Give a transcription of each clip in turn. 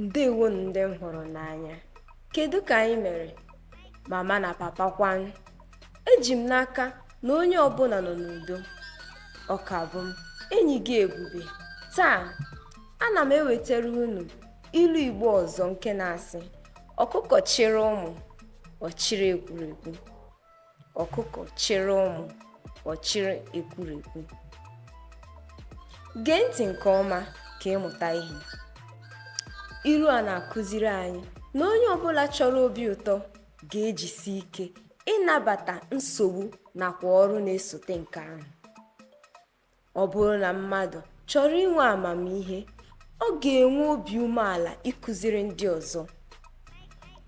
Ndewonu ndị m hụrụ n'anya. Kedu ka anyị mere? Mama na papa kwanụ? Eji m n'aka na onye ọbụla nọ n'udo. Ọ ka bụ m, enyi gị Ebube. Taa, ana m ewetara unu ilu Igbo ọzọ nke na-asị, ọkụkọ chịrị ụmụ, ọ chịrị ekwurekwu. Ọkụkọ chịrị ụmụ, ọ chịrị ekwurekwu. Gee ntị nke ọma ka ịmụta ihe. Ilu a na-akụziri anyị na onye ọbụla chọrọ obi ụtọ ga-ejisi ike ịnabata nsogbu nakwa ọrụ na-esote nke ahụ. Ọ bụrụ na mmadụ chọrọ inwe amamihe, ọ ga-enwe obi umeala ịkụziri ndị ọzọ.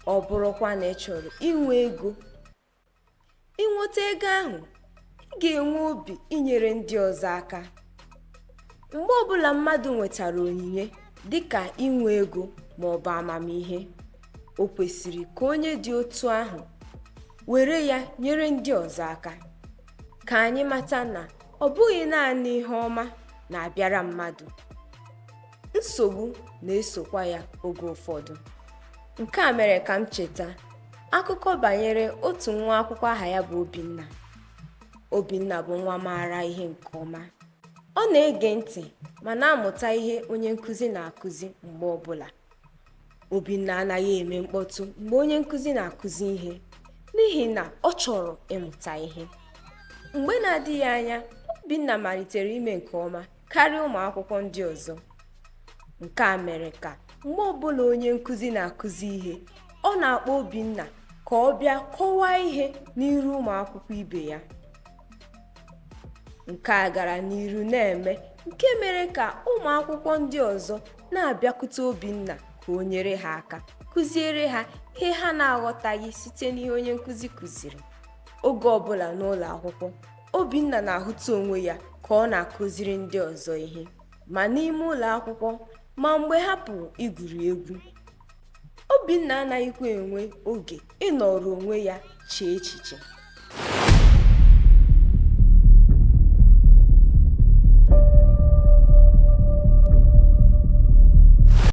Ọ bụrụkwa na ị chọrọ inwe ego, inweta ego ahụ, ị ga-enwe obi inyere ndị ọzọ aka. Mgbe ọbụla mmadụ nwetara onyinye dịka inwe ego maọbụ amamihe, o kwesịrị ka onye dị otu ahụ were ya nyere ndị ọzọ aka. Ka anyị mata na ọ bụghị naanị ihe ọma na-abịara mmadụ, nsogbu na-esokwa ya oge ụfọdụ. Nke a mere ka m cheta akụkọ banyere otu nwa akwụkwọ aha ya bụ Obinna. Obinna bụ nwa maara ihe nke ọma. Ọ na-ege ntị ma na-amụta ihe onye nkụzi na-akụzi mgbe ọbụla. Obinna anaghị eme mkpọtụ mgbe onye nkụzi na-akụzi ihe n'ihi na ọ chọrọ ịmụta ihe. Mgbe na-adịghị anya, Obinna malitere ime nke ọma karịa ụmụ akwụkwọ ndị ọzọ. Nke a mere ka mgbe ọbụla onye nkụzi na-akụzi ihe, ọ na-akpọ Obinna ka ọ bịa kọwaa ihe n'iru ụmụ akwụkwọ ibe ya. Nke a gara n'iru na-eme nke mere ka ụmụ akwụkwọ ndị ọzọ na-abịakwute Obinna ka o nyere ha aka kụziere ha ihe ha na-aghọtaghị site n'ihe onye nkụzi kụziri. Oge ọbụla n'ụlọ akwụkwọ, Obinna na-ahụta onwe ya ka ọ na-akụziri ndị ọzọ ihe, ma n'ime ụlọ akwụkwọ ma mgbe ha pụrụ igwuri egwu. Obinna anaghịkwa enwe oge ịnọrọ onwe ya chee echiche.